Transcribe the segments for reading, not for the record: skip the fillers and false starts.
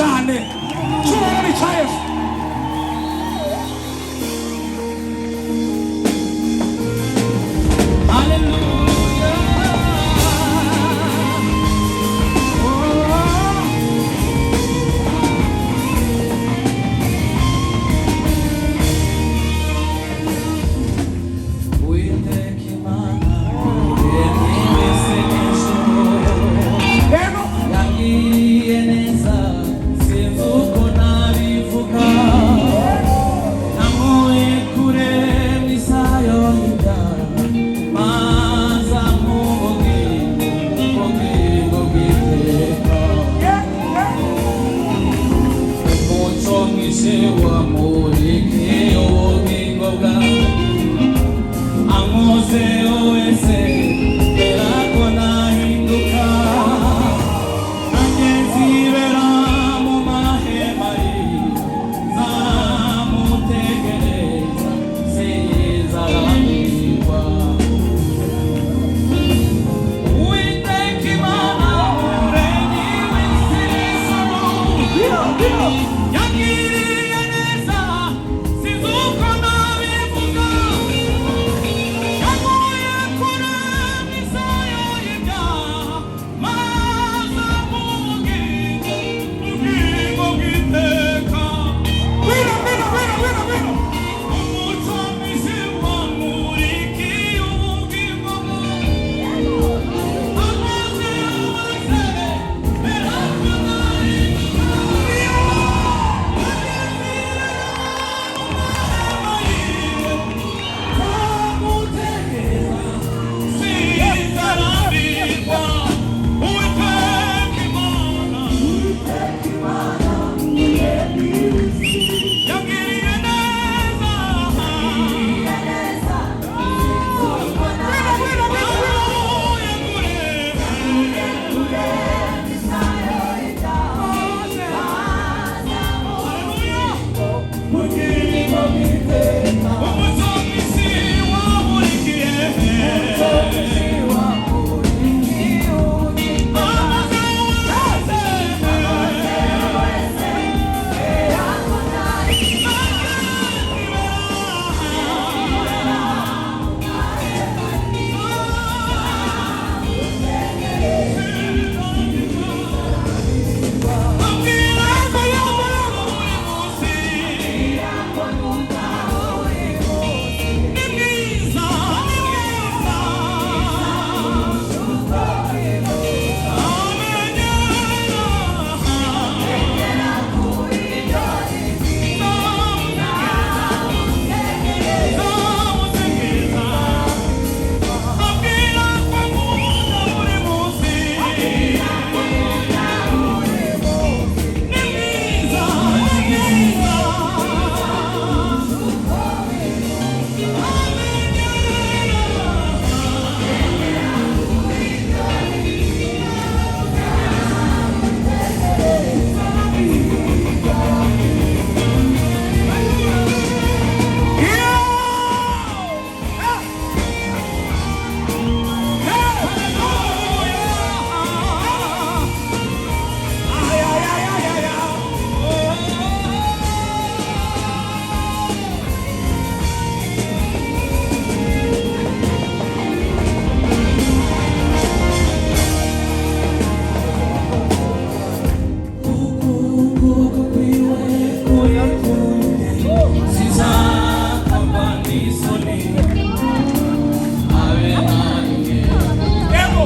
Cyane cyubahiro ni cya Yesu. Uwiteka Imana yemye wese Yego. Yangiriye neza, sinzi uko nabivuga. Nankuye kure mu isayo y'inda, maza mu bugingo bw'iteka. Umuco mwinshi wamurikiye ubugingo bwawe, ankozeho wese berako nahinduka. Nanjye nzibera mu mahema ye, nzamutegereza sinzarambirwa. Uwiteka Imana, Umuremyi w'isi n'ijuru, yangiriye neza, sinzi uko nabivuga. Yankuye kure mu isayo y'ibyaha, maze mu bugingo bw'iteka. Wino, wino, wino, wino, wino. Umuco mwinshi wamurikiye ubugingo bwawe, amaze wese berako nahinduka. Wino, wino, wino, wino. Ay, ay, ay, ay, ay, ay. Yego.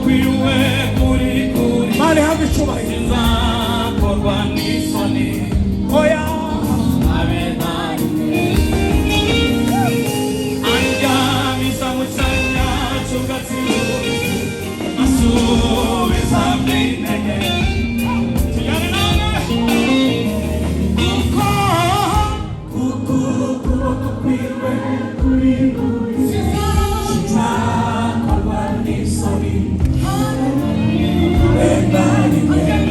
Kwiwe kuri kuri Mani hamwe icyubahiro. Sinzakorwa n'isoni. Oya. Abe nanjye andyamisa mu cyanya cy'ubwatsi bubisi, asubiza intege. Tujyane nawe kuko kuko ukuboko kwiwe kuri kuri sinzakorwa n'isoni. Abe nanjye.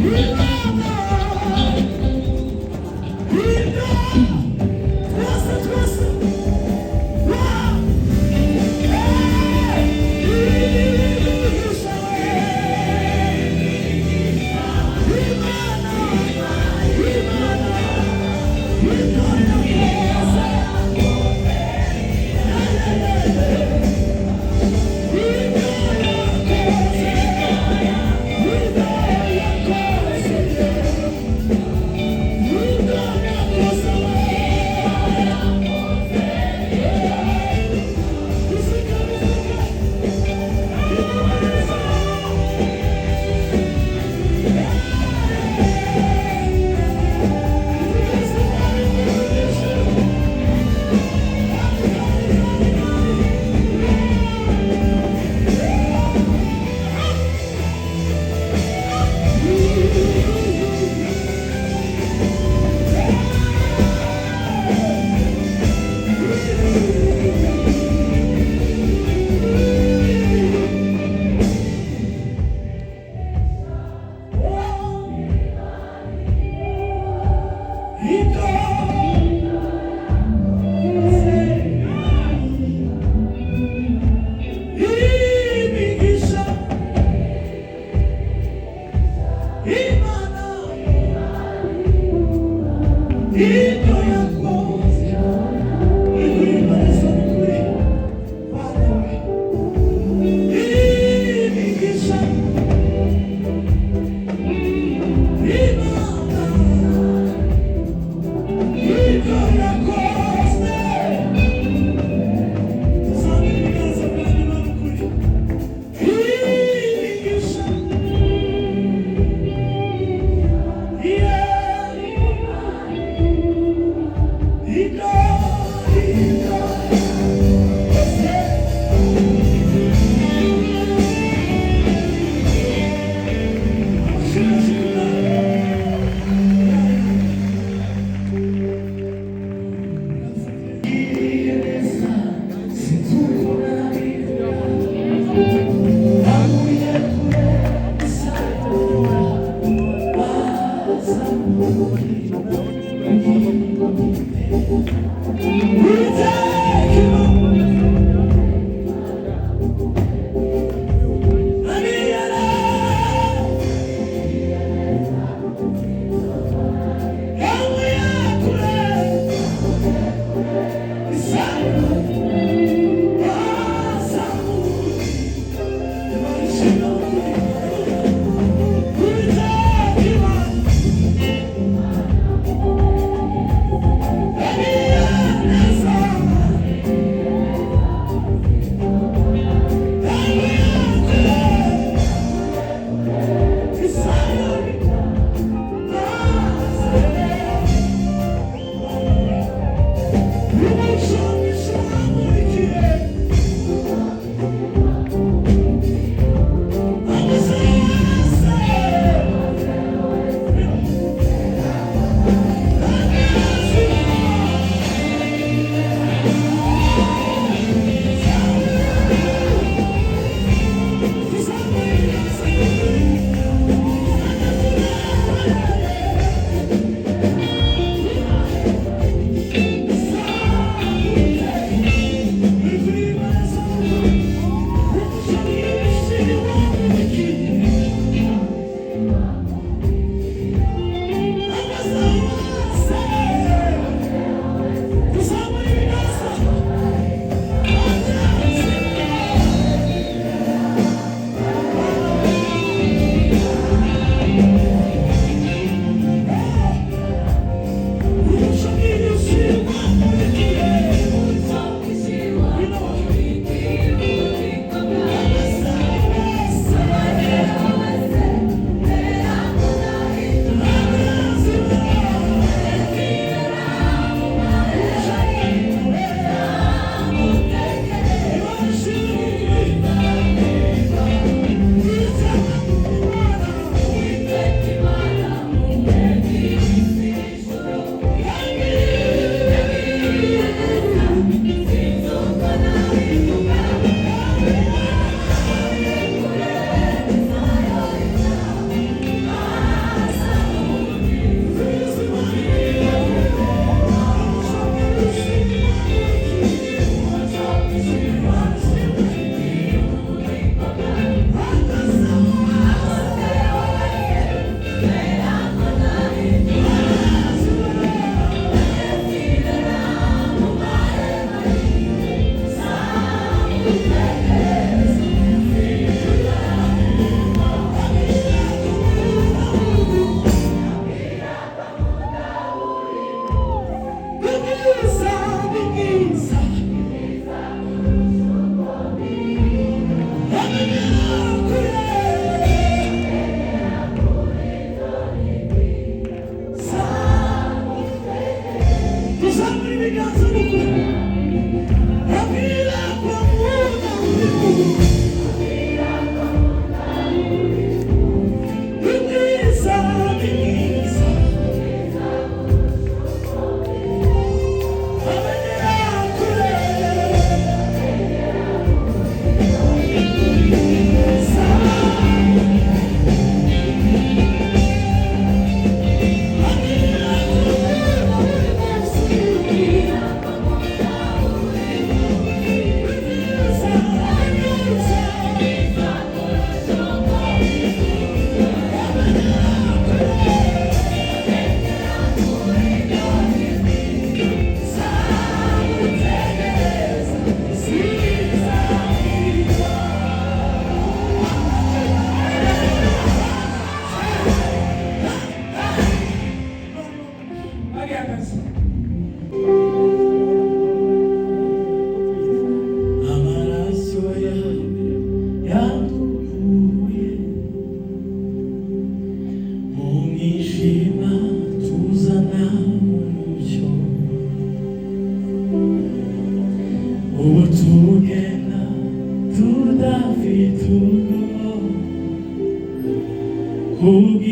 Imana, ibyo twese twese, wa, imigisha we, Imana, Imana, ibyo yakoze. Yeah.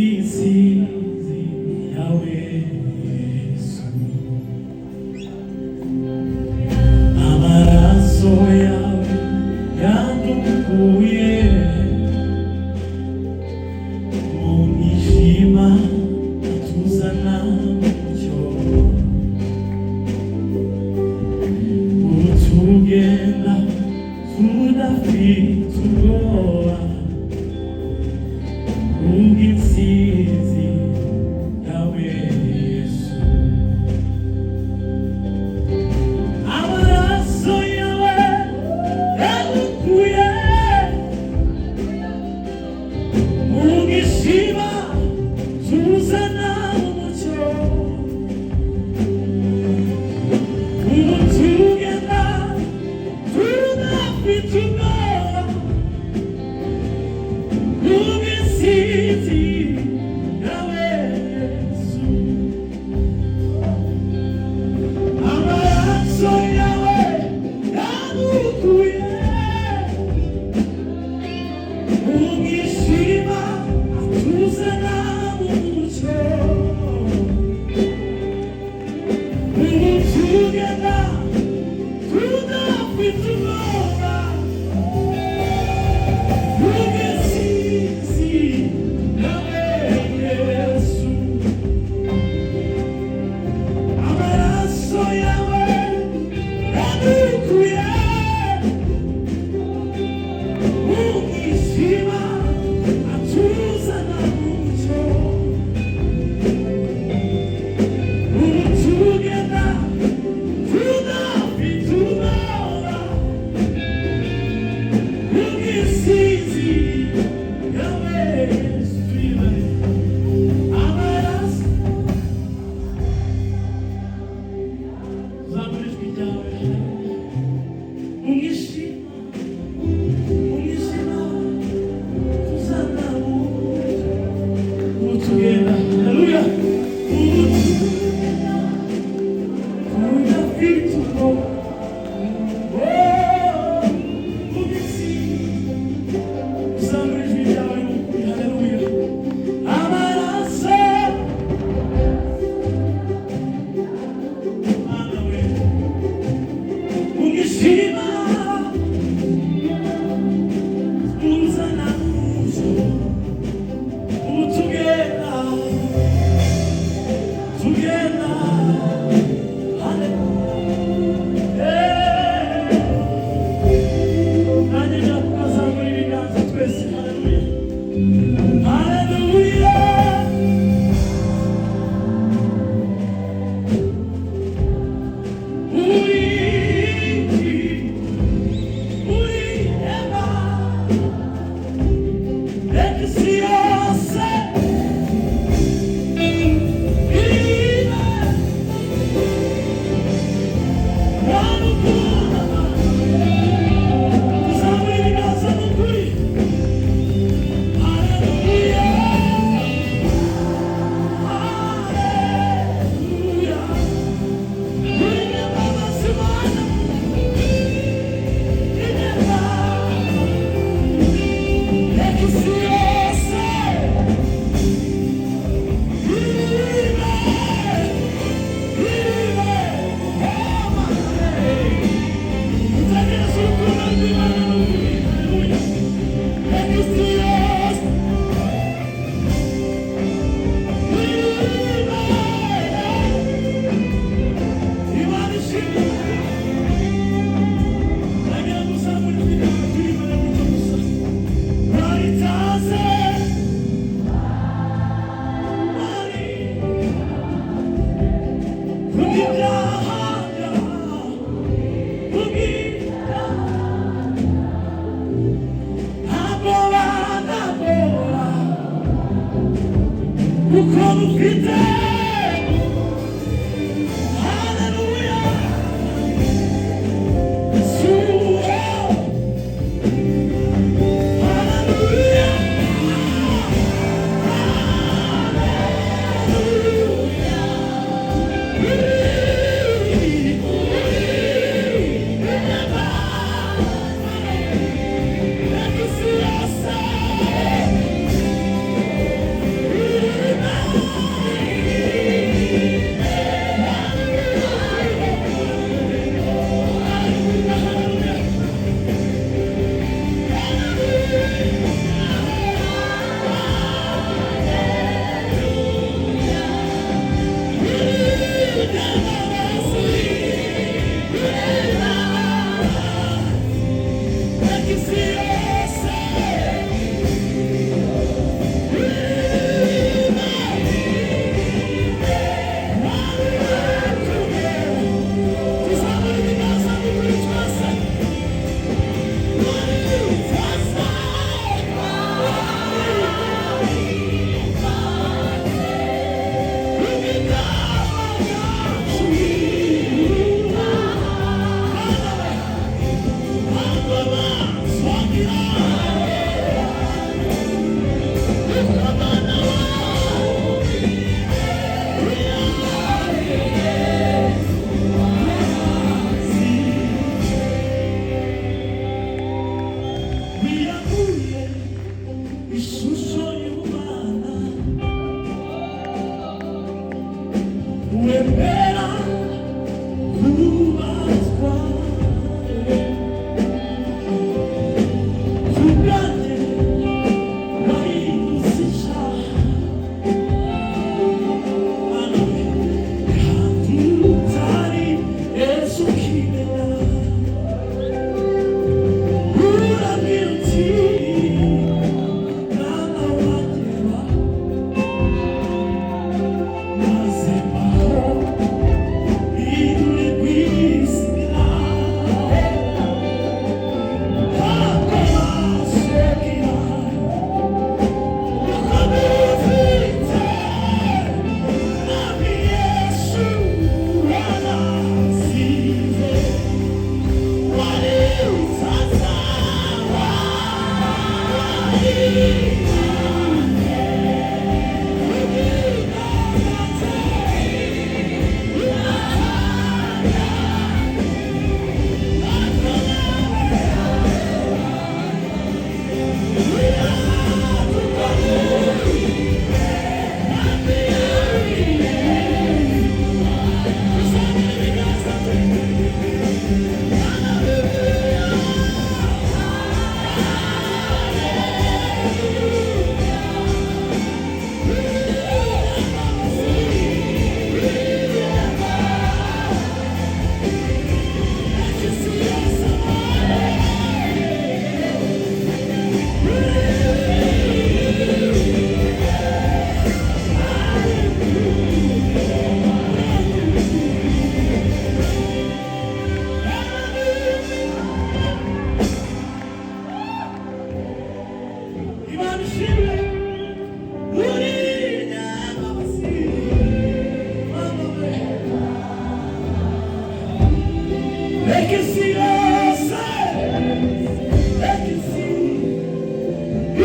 Kubw'intsinzi yawe Yesu, amaraso yawe yandukuye mu mwijima atuzana mu mucyo, ubu tugenda tudafite ubwoba kubw'intsinzi yawe Yesu. Amaraso yawe yadukuye mu mwijima tuzana mu mucyo, ubu tugenda tudafite ubwoba kubw'intsinzi yawe Yesu. Amaraso yawe yadukuye mu mwijima atuzana mu mucyo, ubu tugenda tudafite ubwoba kubw'intsinzi yawe Yesu. Amaraso yawe yadukuye mu mwijima atuzana mu mucyo, ubu tugenda tudafite ubwoba kubw'intsinzi yawe Yesu. Amaraso, zamura ijwi ryawe mu mwijima, mu mwijima tuzana mu mucyo, ubu tugenda, haleluya, ubu tugenda tudafite ubwoba, oh, kubw'intsinzi. Zamura ijwi ryawe mu kuri, haleluya. Amaraso, Mana we, mu mwijima tuzana mu mucyo, ubu tugenda tugenda, haleluya. Nanjye ndakazamura ibiganza twese, haleluya, haleluya. Uri, uri ema, reka isi yose irime, wamukunda tuzamura ibiganza n'ukuri, haleluya, haleluya. Uko mufite, haleluya, Yesu, haleluya. Wemera kubatware kubwanjye wahindutse icyaha. Mana we, kandi utari Yesu ukimenya, urambwira uti mwana wanjye maze mbaho bidure kwizira ntabwo basubira kuko bifite Mwami Yesu warasize wari utazawa Imana ishimwe uri nyamabasi Mana we reka isi yose reka isi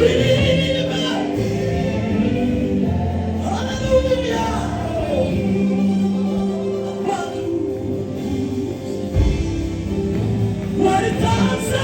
iririmba haleluya bantu waritanze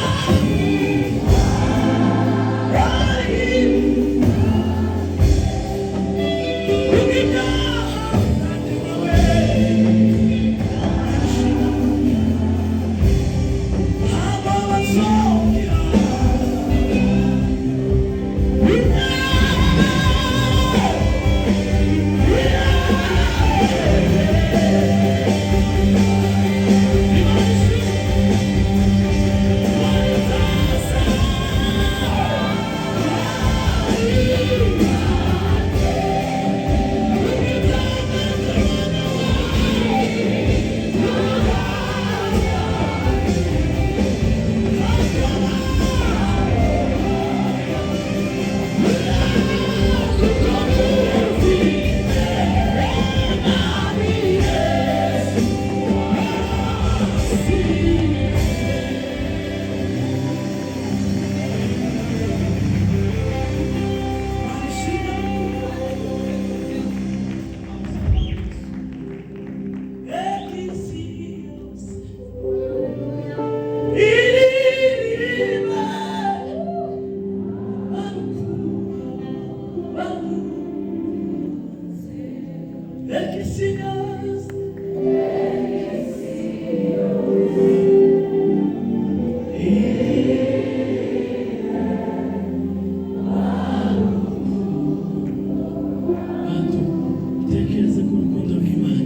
Tekereza ku rukundo rw'Imana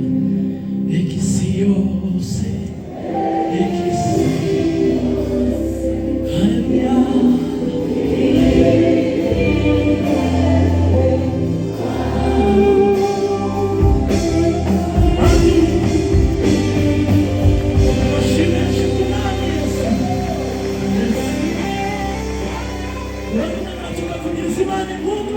reka isi yose reka isi haleluya Bashimishe Umwami Yesu. Yesu. Urabona tukavugiza Imana impundu.